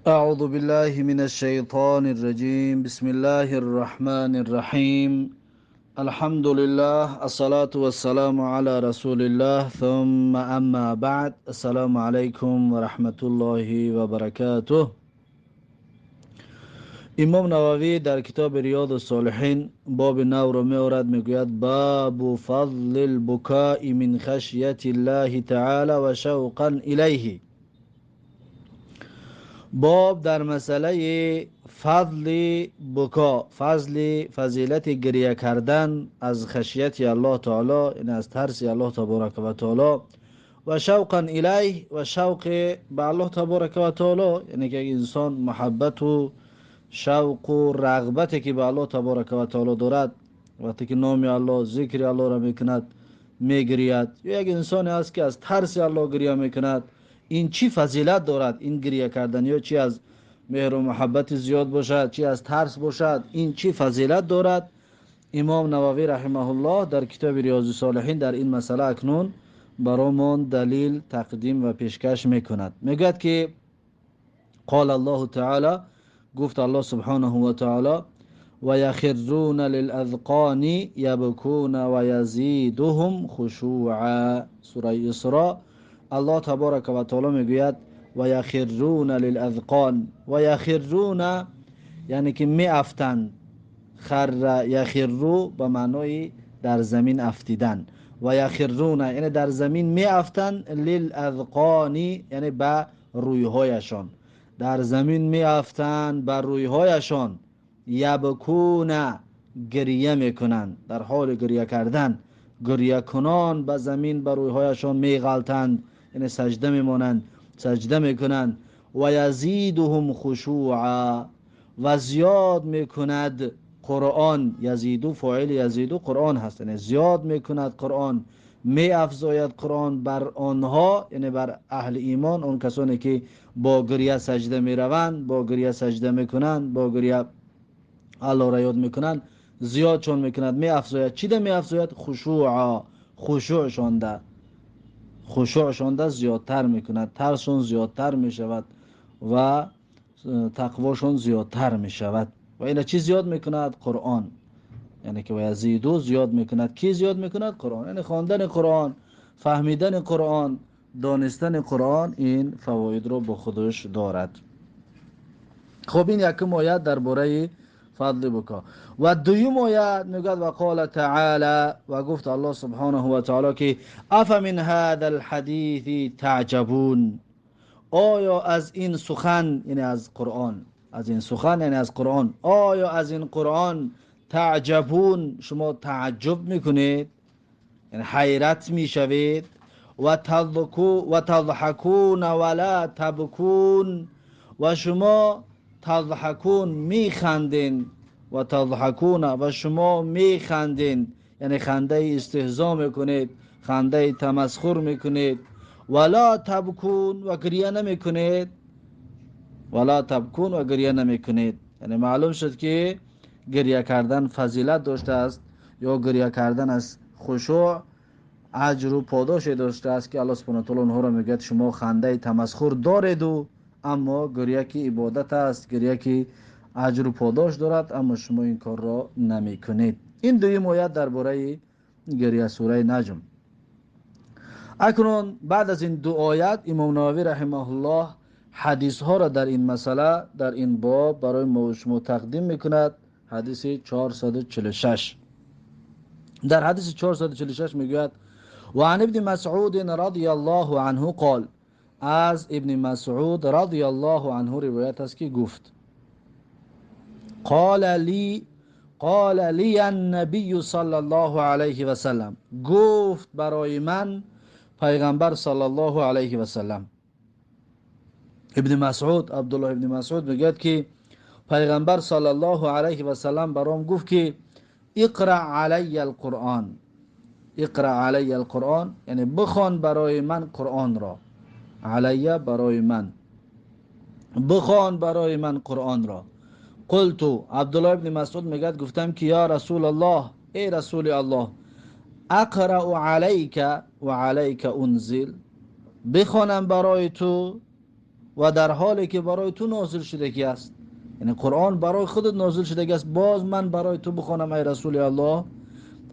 أعوذ بالله من الشيطان الرجيم. بسم الله الرحمن الرحيم. الحمد لله، الصلاة والسلام على رسول الله، ثم أما بعد. السلام عليكم ورحمة الله وبركاته. Имом Нававӣ дар китоби Риёду Солиҳин боби навро меорад, мегӯяд: бабу фазли лбукаи мин хашяти ллаҳи таала ва шавқан илайҳи. Боб дар масъалаи фазли буко, фазли фазилати гиря кардан аз хашияти Аллоҳ таоло, яъне аз тарси Аллоҳ таборака ва таоло, ва шавқан илайҳ, ва шавқи ба Аллоҳ таборака ва таоло, яъне ки як инсон муҳаббату шавқу рағбате ки ба Аллоҳ таборака ва таоло дорад, вақте ки номи Аллоҳ, зикри Аллоҳро мекунад, мегирияд. Ё як инсоне аст, ки аз тарси Аллоҳ гиря мекунад. Ин чӣ фазилат дорад, ин гиря кардан? Ё чӣ аз меҳру муҳаббати зиёд бошад, чӣ аз тарс бошад, ин чӣ фазилат дорад? Имом Нававӣ раҳимаҳуллоҳ дар китоби Риёзи Солиҳин дар ин масъала акнун баромон далил тақдим ва пешкаш мекунад. Мегӯяд ки қол Аллоҳу таала, гуфт Аллоҳ субҳонаҳу ва таала: ва яхирруна лилазқони ябкуна ва язидуҳум хушуа. Сураи Исро. Аллоҳ таборака ва таоло мегӯяд: ва яхирруна лилазқон. Ва яхирруна, яъне ки меафтанд. Харра яхирру ба маънои дар замин афтидан. Ва яхирруна, яъне дар замин меафтанд, лилазқони, яъне ба рӯйҳояшон дар замин меафтанд, ба рӯйҳояшон. Ябкуна, гиря мекунанд, дар ҳоли гиря кардан, гирякунон ба замин, ба рӯйҳояшон меғалтанд, яъне саҷда мемонанд, саҷда мекунанд. Ва язидуҳум хушуа, ва зиёд мекунад Қуръон. Язиду, фоили язиду Қуръон ҳаст, яъне зиёд мекунад Қуръон, меафзояд Қуръон бар онҳо, яъне бар аҳли имон, он касоне ки бо гиря саҷда мераванд, бо гиря саҷда мекунанд, бо гиря Аллоҳро ёд мекунанд, зиёдшон мекунад, меафзояд. Чида меафзояд? Хушуа, хушӯъшонда, хушӯъшонда зиёдтар мекунад, тарсшон зиёдтар мешавад ва тақвошон зиёдтар мешавад. Ва ина чӣ зиёд мекунад? Қуръон. Яъне ки ва язиду, зиёд мекунад. Кӣ зиёд мекунад? Қуръон, яъне хондани Қуръон, фаҳмидани Қуръон, донистани Қуръон ин фавоидро бо худаш дорад. Хуб, ин якум оят дар бораи фадли буко. Ва дуюм оят мегӯяд: ва қола таала, ва гуфт Аллоҳ субҳонаҳу ва таоло ки афа мин ҳада лҳадиси таъҷабун. Оё аз ин сухан, яъне аз Қуръон, аз ин сухан, яъне аз Қуръон, оё аз ин Қуръон таъҷабун, шумо тааҷҷуб мекунед, яъне ҳайрат мешавед? Ва тадҳакуна ва ла табкун, ва шумо тадҳакун, механден. Ва тадҳакуна, ва шумо механден, яъне хандаи истиҳзо мекунед, хандаи тамасхур мекунед. Ва ла табкун, ва гиря намекунед. Ва ла табкун, ва гиря намекунед. Яъне маълум шуд, ки гиря кардан фазилат доштааст ё гиря кардан аз хушӯъ аҷру подоше доштааст, ки Аллоҳ субҳана таоло онҳоро мегӯяд: шумо хандаи тамасхур дореду, аммо гиря ки ибодат аст, гиря ки аҷру подош дорад, аммо шумо ин корро намекунед. Ин дуюм оят дар бораи гиря, сураи Наҷм. Акнун баъд аз ин ду оят имом Нававӣ раҳимаҳуллоҳ ҳадисҳоро дар ин масъала, дар ин боб барои мо шумо тақдим мекунад. Ҳадиси 446. Дар ҳадиси 446 мегӯяд: ва ан ибни Масъуд радия Аллоҳу анҳу қол, аз Ибни Масъуд радия Аллоҳу анҳу ривоят аст, ки гуфт: қола ли аннабию саллаллоҳу алайҳи васаллам, гуфт барои ман пайғамбар саллаллоҳу алайҳи васаллам. Ибни Масъуд, Абдуллоҳ ибни Масъуд мегӯяд, ки пайғамбар саллаллоҳу алайҳи васаллам баром гуфт, ки иқра алайя алқуръон. Иқра алайя алқуръон, яъне бихон барои ман Қуръонро. Алайя, барои ман, бихон барои ман Қуръонро. Қулту, Абдуллоҳ ибни Масъуд мегӯяд, гуфтам ки ё Расулаллоҳ, эй Расули Аллоҳ, ақрау алайка ва алайка унзил, бихонам барои ту. و در حالی که برای تو نازل شده است، یعنی قرآن برای خودت نازل شده است، باز من برای تو بخوانم ای رسول الله؟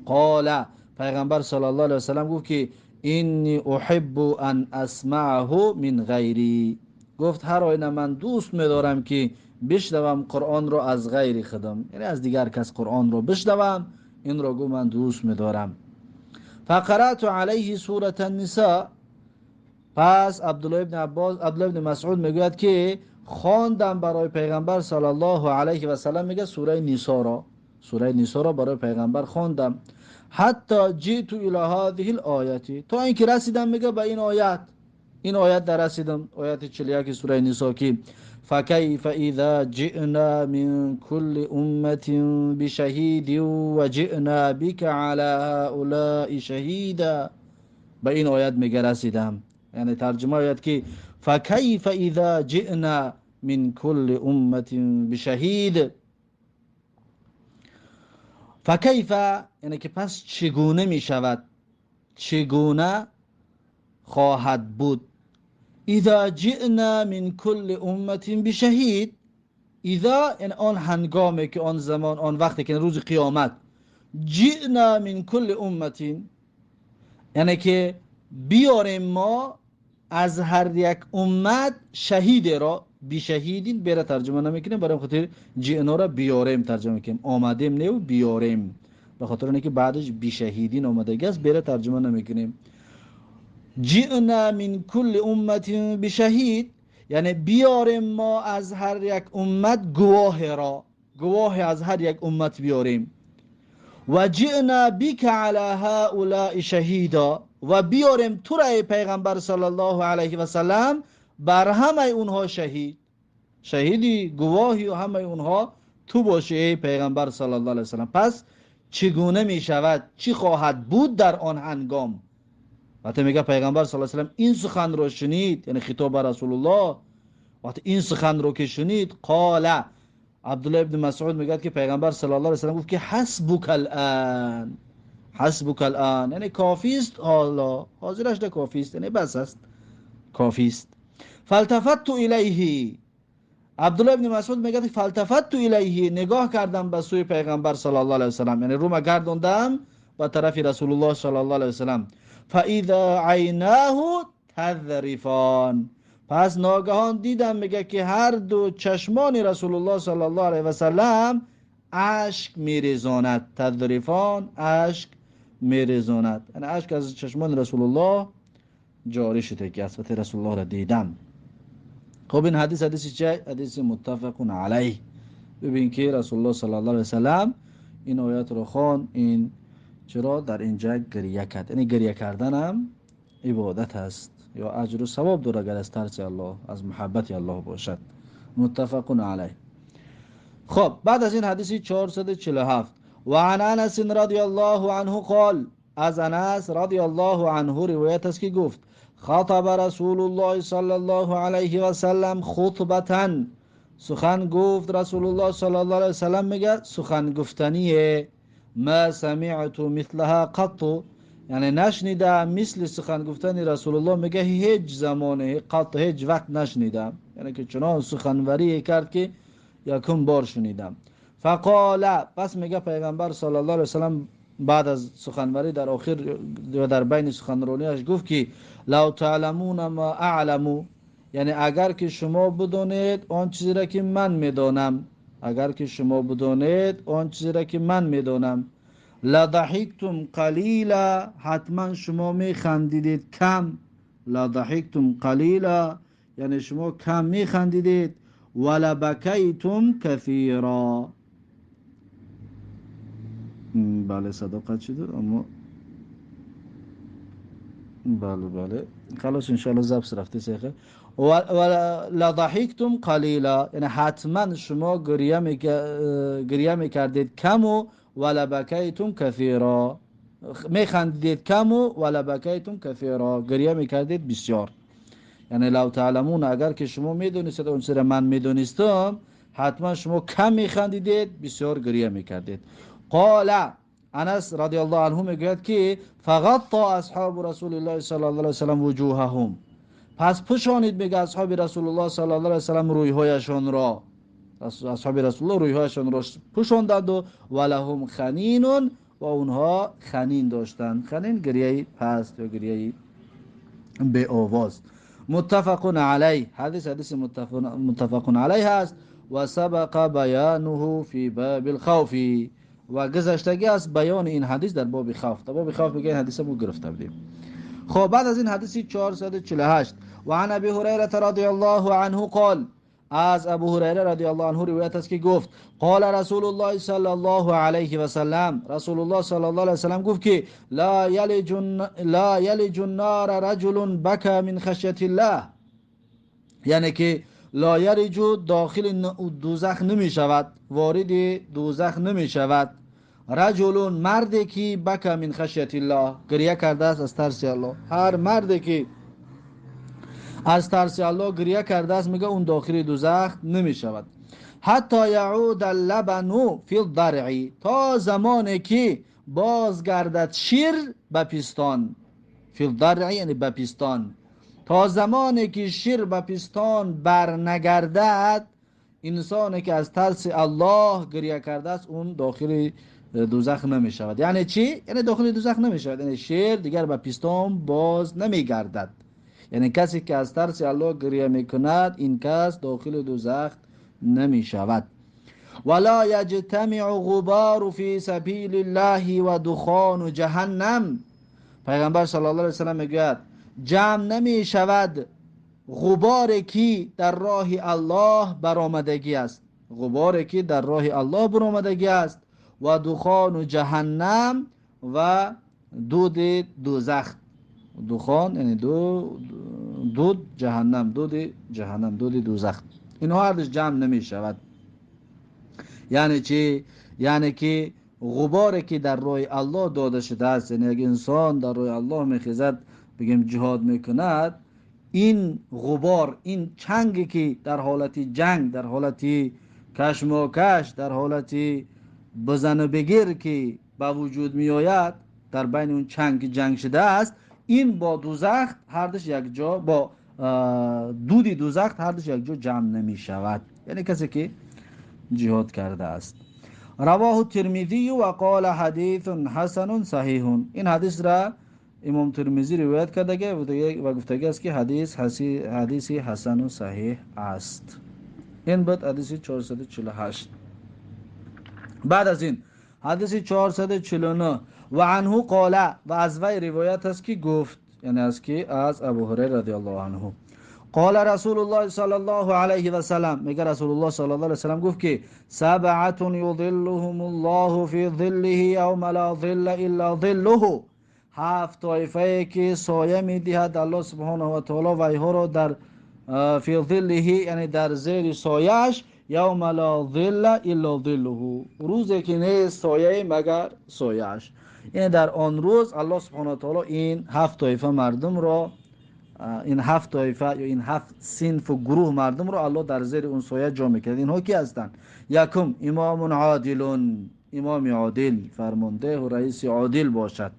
قال، پیغمبر صلی الله علیه و سلم گفت که اینی احب ان اسمعه من غیری، گفت هر آینه من دوست می‌دارم که بشنوم قرآن رو از غیر خودم، یعنی از دیگر کس قرآن رو بشنوم، این رو گفت من دوست می‌دارم. فقرأت علیه سورة النساء، پس عبدالله ابن عباس، عبدالله ابن مسعود میگوید که خواندم برای پیغمبر صلی الله علیه و سلم، میگه سوره نساء را، سوره نساء را برای پیغمبر خواندم، حتی جئت الی هذه الآیه، تا اینکه رسیدم میگه به این آیت، این آیت در رسیدم، آیت 41 سوره نساء که فکیف اذا جئنا من كل امه بشهید و جئنا بك على هؤلاء شهیدا، به این آیت میگه رسیدم. یعنی ترجمه آیت که فکیف اذا جئنا من كل امه بشهید، فکیف یعنی که پس چگونه می شود، چگونه خواهد بود، اذا جئنا من كل امه بشهید، اذا یعنی آن هنگامی که آن زمان، آن وقتی که روز قیامت، جئنا من كل امه یعنی که بیاریم ما از هر یک امت شهید را، بی شهیدین بیره ترجمه نمیکنیم، برای خاطر جئنا را بیاریم ترجمه میکنیم، آمدیم نه و بیاریم، به خاطر اینکه بعدش بی شهیدین آمده است بیره ترجمه نمیکنیم. جئنا من کل امت بشهید یعنی بیاریم ما از هر یک امت گواه را، گواه از هر یک امت بیاریم. و جئنا بک علی هؤلاء شهیدا، و بیاریم تو را ای پیغمبر صلی الله علیه و سلم بر همه اونها شهید، شهیدی گواهی و همه اونها تو باشی ای پیغمبر صلی الله علیه و سلم. پس چگونه می شود، چی خواهد بود در آن هنگام؟ وقتی میگه پیغمبر صلی الله علیه و سلم این سخن رو شنید، یعنی خطاب به رسول الله، وقتی این سخن رو که شنید، قال عبدالله ابن مسعود میگه که پیغمبر صلی الله علیه و سلم گفت که حسبک الان، حسبک الان یعنی کافی است، حالا حاضرش ده کافی است، یعنی بس است، کافی است. فالتفت الیه، عبدالله ابن مسعود میگه فالتفت الیه، نگاه کردم به سوی پیغمبر صلی الله علیه و سلم، یعنی روم گردوندم به طرف رسول الله صلی الله علیه و سلم. فاذا عیناه تذرفان، پس ناگهان دیدم میگه که هر دو چشمان رسول الله صلی الله علیه و سلم اشک میریزاند، تذرفان اشک میریزاند، یعنی اشک از چشمان رسول الله جاری شده که از رسول الله را دیدم. خب این حدیث، حدیث چه؟ حدیث متفق علیه. ببین که رسول الله صلی الله علیه و سلم این آیات رو خوان، این چرا در اینجا گریه کرد، یعنی گریه کردن هم عبادت است یا اجر و ثواب داره اگر از ترس الله، از محبت الله باشد. متفق علیه. خب بعد از این حدیث 447، و عن انس رضی الله عنه قال، از انس رضی الله عنه روایت است که گفت خطب رسول الله صلی الله علیه و سلم خطبتا، سخن گفت رسول الله صلی الله علیه و سلم، میگه سخن گفتنیه، ما سمعت مثلها قط، یعنی نشنیدم مثل سخن گفتن رسول الله، میگه هیچ زمانه قط، هیچ وقت نشنیدم، یعنی که چنان سخنوری کرد که یکم بار شنیدم. فقال، پس میگه پیغمبر صلی الله علیه و سلم بعد از سخنوری در آخر و در بین سخنرانیش گفت که لو تعلمون ما اعلم، یعنی اگر که شما بدانید آن چیزی را که من میدانم، اگر که شما بدانید آن چیزی را که من میدانم، لضحکتم قلیلا، حتما شما میخندیدید کم، لضحکتم قلیلا یعنی شما کم میخندیدید، ولبکیتم کثیرا. بله صداقت شد، اما بله بله خلاص انشاءالله ضبط رفته سیخه. ولضحکتم قلیلا یعنی حتما شما گریه میکردید کم و ولبکیتم کثیرا، میخندید کم و ولبکیتم کثیرا، گریه میکردید بسیار. یعنی لو تعلمون، اگر که شما میدونستید اون چیزی من میدونستم، حتما شما کم میخندیدید بسیار گریه میکردید. قال انس رضی الله عنه میگوید که فغطى اصحاب رسول الله صلی الله علیه و سلم وجوههم، پس پوشانید میگه اصحاب رسول الله صلی الله علیه و سلم رویهایشان را، اصحاب رسول الله رویهایشان را پوشاندند و ولهم خنین، و اونها خنین داشتند. خنین گریه پست یا گریه به آواز. متفق علیه، حدیث متفق علیه است. و سبق بیانه فی باب الخوف، و گذشتگی است بیان این حدیث در باب خوف. در باب خوف میگه این حدیث ما گرفته بودیم. خب بعد از این حدیث 448، و عن ابی هریره رضی الله عنه قال، از ابو هریره رضی الله عنه روایت است که گفت قال رسول الله صلی الله علیه و سلم، رسول الله صلی الله علیه و سلم گفت که لا یلج النار رجل بکى من خشیت الله، یعنی که لا یلج داخل دوزخ نمی شود، وارد دوزخ نمی شود، رجل مردی که بکى من خشیت الله، گریه کرده است از ترس الله. هر مردی که از ترس الله گریه کرده است میگه اون داخل دوزخ نمی شود. حتی یعود اللبن فی الضرع، تا زمانی که بازگردد شیر به پستان. فی الضرع یعنی به پستان، تا زمانی که شیر به پستان بر نگردد، انسانی که از ترس الله گریه کرده است اون داخل دوزخ نمی شود. یعنی چی؟ یعنی داخل دوزخ نمی شود، یعنی شیر دیگر به پستان باز نمی گردد. یعنی کسی که از ترس الله گریه میکند این کس داخل دوزخ نمی شود. ولا یجتمع غبار فی سبیل الله و دخان جهنم، پیغمبر صلی الله علیه و سلم میگوید جمع نمی شود غبار کی در راه الله برآمدگی است، غبار کی در راه الله برآمدگی است، و دخان جهنم و دود دوزخ. دخان یعنی دود جهنم، دود جهنم، دود دوزخ، اینها هر دوش جمع نمی شود. یعنی چی؟ یعنی که غباری که در راه الله داده شده است، یعنی اگه انسان در راه الله میخیزد بگیم جهاد میکند، این غبار، این چنگی که در حالت جنگ، در حالت کشماکش، در حالت بزن و بگیر که به وجود می آید، در بین اون چنگ جنگ شده است، این با دوزخ هر دوش یک جا، با دود دوزخ هر دوش یک جا جمع نمی شود. یعنی کسی که جهاد کرده است. رواه ترمذی و قال حدیث حسن صحیح. این حدیث را امام ترمذی روایت کرده و گفته است که حدیث حسن و صحیح است. این بود حدیث 448. بعد از این حدیث 449، و عنه قال، و از وی روایت است که گفت، یعنی از که از ابو هریره رضی الله عنه، قال رسول الله صلی الله علیه و سلم، میگه رسول الله صلی الله علیه و سلم گفت که سبعه یظلهم الله فی ظله یوم لا ظل الا ظله، هفت طایفه که سایه میدهد الله سبحانه و تعالی و اینها را در فی ظله، یعنی در زیر سایه‌اش، یوم لا ظل الا ظله، روزی که نیست سایه مگر سایه‌اش. یعنی در آن روز الله سبحانه و تعالی این هفت طایفه مردم را، این هفت طایفه یا این هفت صنف و گروه مردم را الله در زیر اون سایه جا میکرد. اینها کی هستند؟ یکم امام عادل، امام عادل، فرمانده و رئیس عادل باشد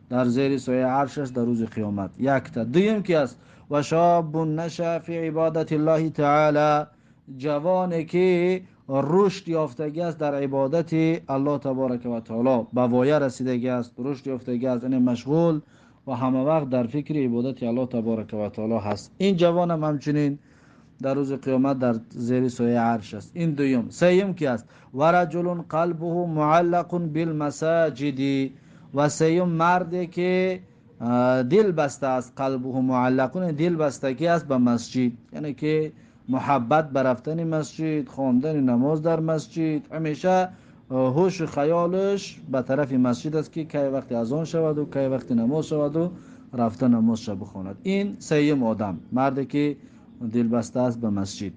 در زیر سایه عرشش در روز قیامت. یک تا. دویم کی است؟ و شاب نشأ فی عبادت الله تعالی، جوانی که رشد یافتگی است در عبادت الله تبارک و تعالی، به وایه رسیدگی است، رشد یافتگی است، یعنی مشغول و همه وقت در فکر عبادت الله تبارک و تعالی هست. این جوان هم همچنین در روز قیامت در زیر سایه عرش است. این دویم. سیم کی است؟ و رجل قلبه معلق بالمساجد، و سیم مردی که دل بسته است، قلبه معلق، دل بستگی است به مسجد، یعنی که محبت به رفتن مسجد، خواندن نماز در مسجد، همیشه هوش و خیالش به طرف مسجد است که کی وقت اذان شود و کی وقت نماز شود و رفته نماز شب بخواند. این سیم آدم، مردی که دل بسته است به مسجد.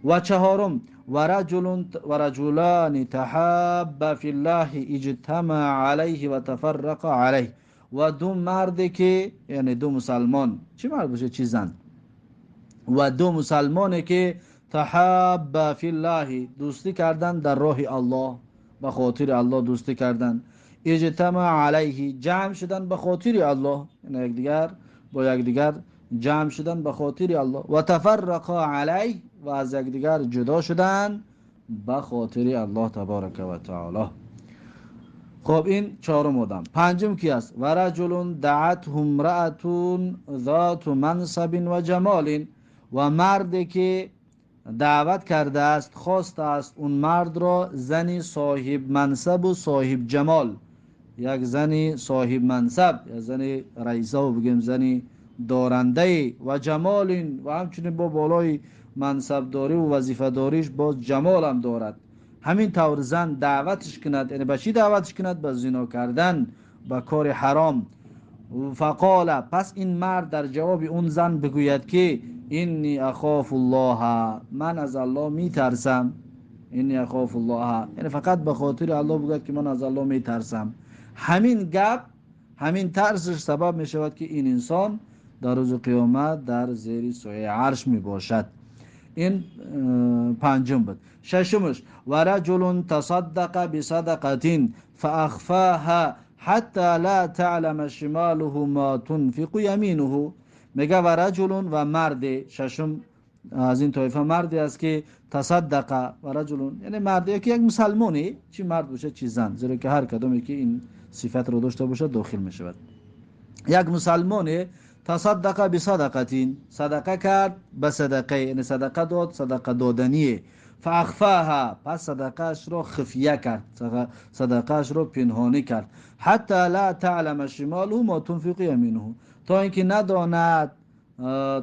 و چهارم و رجلان تحابا فی الله اجتمع علیه و تفرق علیه، و دو مردی که، یعنی دو مسلمان، چه مرد باشه چه زن، و دو مسلمانی که تحابا فی الله، دوستی کردن در راه الله، به خاطر الله دوستی کردن، اجتماع علیه، جمع شدن به خاطر الله، یعنی یکدیگر با یکدیگر جمع شدن به خاطر الله، و تفرقا علیه، و از یکدیگر جدا شدن به خاطر الله تبارک و تعالی. خب این چهارم آدم. پنجم کی است؟ و رجل دعته امرأة ذات منصب و جمال، و مردی که دعوت کرده است، خواسته است اون مرد را زنی صاحب منصب و صاحب جمال، یک زنی صاحب منصب، یک زنی رئیسه و بگیم زنی دارنده و جمال، و همچنین با بالای منصبداری و وظیفه داریش باز جمال هم دارد. همین طور زن دعوتش کند، یعنی به چی دعوتش کند؟ به زنا کردن، به کار حرام. فقال، پس این مرد در جواب اون زن بگوید که اینی اخاف الله، من از الله میترسم. اینی اخاف الله، یعنی فقط به خاطر الله بگوید که من از الله میترسم. همین گپ، همین ترسش سبب میشود که این انسان در روز قیامت در زیر سایه عرش میباشد. این پنجم بود. ششمش و رجل تصدق بصدقه فاخفاها حتى لا تعلم شماله ما تنفق یمینه. میگه و رجل، و مرد، ششم از این طایفه مردی است که تصدق و رجل، یعنی مردی که یک مسلمانی، چی مرد باشه چی زن، زیرا که هر کدومی که این صفت رو داشته باشه داخل میشود. یک مسلمانی تصدق بصدقه، صدقه کرد به صدقه، یعنی صدقه داد، صدقه دادنیه. فاخفاها، پس صدقهش رو خفیه کرد، صدقهش رو پنهانی کرد. حتی لا تعلم شماله ما تنفق یمینه، تا اینکه نداند،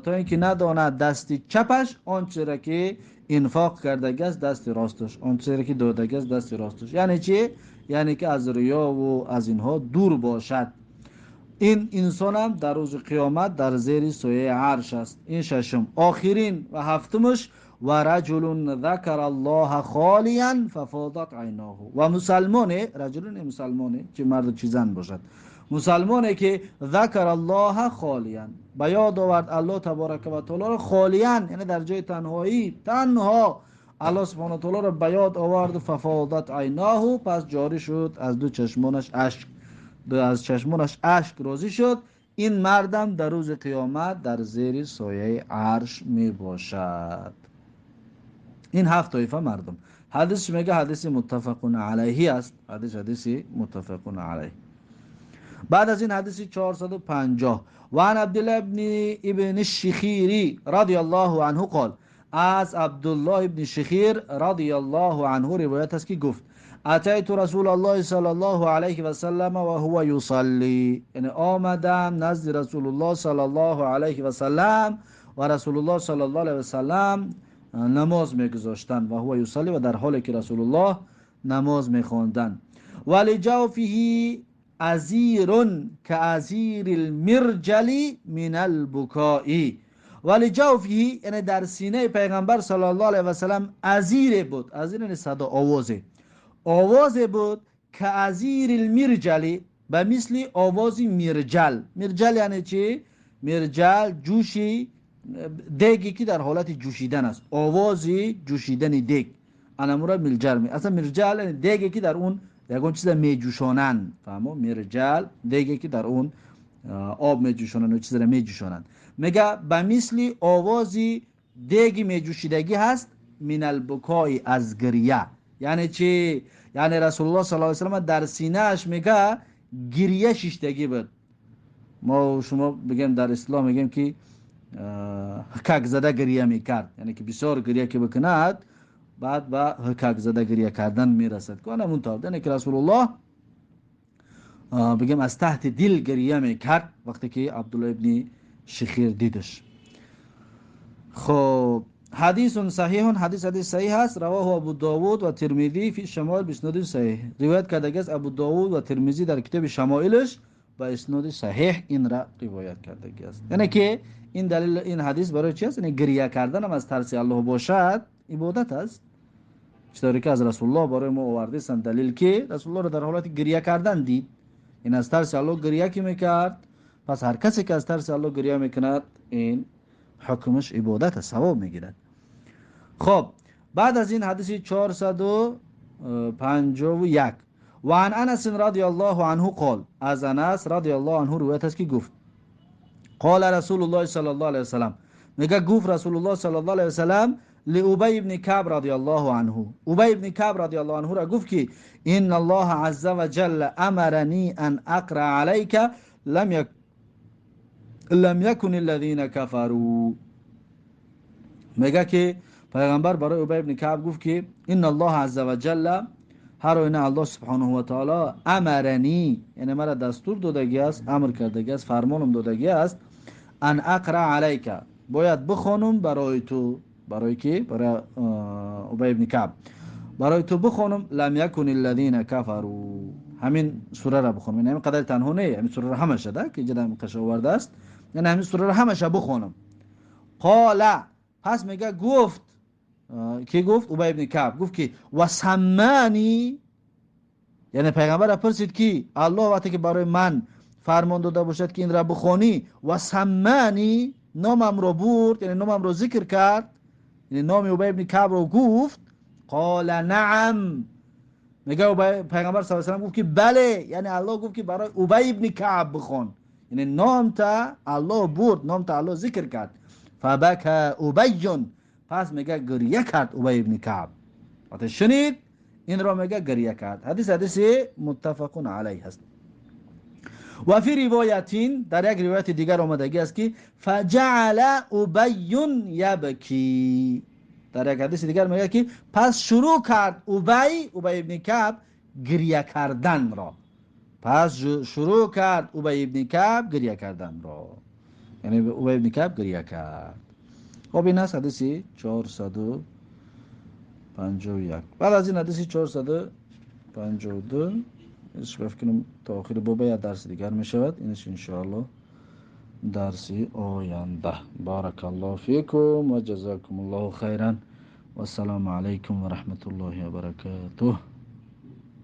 تا اینکه نداند دست چپش آنچه را که انفاق کرده است دست راستش، آنچه را که داده است دست راستش. یعنی چی؟ یعنی که از ریا و از اینها دور باشد. این انسان هم در روز قیامت در زیر سایه عرش است. این ششم. آخرین و هفتمش و رجل ذکر الله خالیا ففاضت عیناه. و مسلمانه، رجل مسلمانه، چه مرد چه زن باشد، مسلمانه که ذکر الله خالیا، به یاد آورد الله تبارک و تعالی را، خالیا یعنی در جای تنهایی، تنها الله سبحانه و تعالی را به یاد آورد. ففاضت عیناه، پس جاری شد از دو چشمانش اشک، از چشمانش اشک راضی شد. این مردم در روز قیامت در زیر سایه عرش می باشد. این هفت طایفه مردم. حدیث میگه حدیث متفق علیه است، حدیث حدیثی متفق علیه. بعد از این حدیث 450 و عن عبدالله ابن الشخیری رضی الله عنه قال، از عبدالله ابن شخیر رضی الله عنه روایت است که گفت اتیت رسول الله صلی الله علیه و سلم و هو یصلی، یعنی آمدم نزد رسول الله صلی الله علیه و سلم و رسول الله صلی الله علیه و سلم نماز میگذاشتند، و هو یصلی، و در حالی که رسول الله نماز میخواندند. ولی جوفه ازیر كازیر المرجل من البکاء. ولی جوفه یعنی در سینه پیغمبر صلی الله علیه و سلم ازیر بود، ازیر یعنی صدا، آوازه، آواز بود که ازیر المرجل، به مثل آواز مرجل. مرجل یعنی چی؟ مرجل جوشی دیگی که در حالت جوشیدن است، آواز جوشیدن دیگ، انمورا مرجل می. اصلا مرجل یعنی دیگی که در اون یگان چیز می جوشانند، فهمو؟ مرجل دیگی که در اون آب می جوشانند و چیز را می جوشانند. میگه به مثل آواز دیگی می جوشیدگی هست، من البکای، از گریه. یعنی چی؟ یعنی رسول الله صلی الله علیه و سلم در سینه اش میگه گریه شیشتگی بود. ما شما بگیم در اسلام میگیم که حکک زده گریه میکرد، یعنی که بسیار گریه که بکند بعد به حکک زده گریه کردن میرسد. که اون طور یعنی که رسول الله بگیم از تحت دل گریه میکرد وقتی که عبدالله ابن شخیر دیدش. خب حدیث صحیح، حدیث حدیث صحیح است. رواه ابو داود و ترمذی فی شمایل باسناد صحیح. روایت کرده است ابو داود و ترمذی در کتاب شمایلش با اسناد صحیح این را روایت کرده است. یعنی که این دلیل این حدیث برای چی است؟ یعنی گریه کردن هم از ترس الله باشد عبادت است. چطوری که از رسول الله برای ما آورده است دلیل که رسول الله را در حالت گریه کردن دید، این از ترس الله گریه که میکرد، پس هر کسی که از ترس الله گریه میکند این حکمش عبادت است، ثواب میگیرد. خب بعد از این حدیث 451 و عن انس رضی الله عنه قال، از انس رضی الله عنه روایت است که گفت قال رسول الله صلی الله علیه وسلم، میگه گفت رسول الله صلی الله علیه وسلم لأبی ابن کعب رضی الله عنه، ابی ابن کعب رضی الله عنه را گفت که ان الله عز وجل امرنی ان اقرأ علیک لم یکن الذین کفروا. میگه که پیغمبر برای ابی ابن کعب گفت که ان الله عز وجل، هر آینه الله سبحانه و تعالی، امرنی یعنی مرا دستور دادگی است، امر کردگی است، فرمانم دادگی است، ان اقرأ علیک، باید بخوانم برای تو، برای کی؟ برای ابی ابن کعب، برای تو بخوانم لم یکن الذین کفروا، همین سوره را بخوانم، یعنی همین قدر تنها نه، همین سوره را همش ده که اینجا قش آورده است، یعنی همین سوره را همش بخوانم. قال، پس میگه گفت کی گفت؟ ابی ابن کعب گفت که و سمانی، یعنی پیغمبر پرسید که الله وقتی که برای من فرمان داده باشد که این را بخوانی، و سمانی، نامم را برد، یعنی نامم را ذکر کرد، یعنی نام ابی ابن کعب را گفت. قال نعم، میگه پیغمبر صلی الله علیه و سلم گفت که بله، یعنی الله گفت که برای ابی ابن کعب بخوان، یعنی نام تا الله برد، نام تا الله ذکر کرد. فبکى ابی، پس میگه گریه کرد ابی ابن کعب، وقتی شنید این را میگه گریه کرد. حدیث حدیث متفق علیه است. و فی روایتین، در یک روایت دیگر آمدگی است که فجعل ابی یبکی، در یک حدیث دیگر میگه که پس شروع کرد ابی ابن کعب گریه کردن را، پس شروع کرد ابی ابن کعب گریه کردن را، یعنی ابی ابن کعب گریه کرد. خب این است حدیث 451. بعد از این حدیث 452 اینش بفکرم تا آخر بابا یا درس دیگر می شود، اینش انشاءالله درس آینده. بارک الله فیکم و جزاکم الله خیرا و السلام علیکم و رحمت الله و برکاته.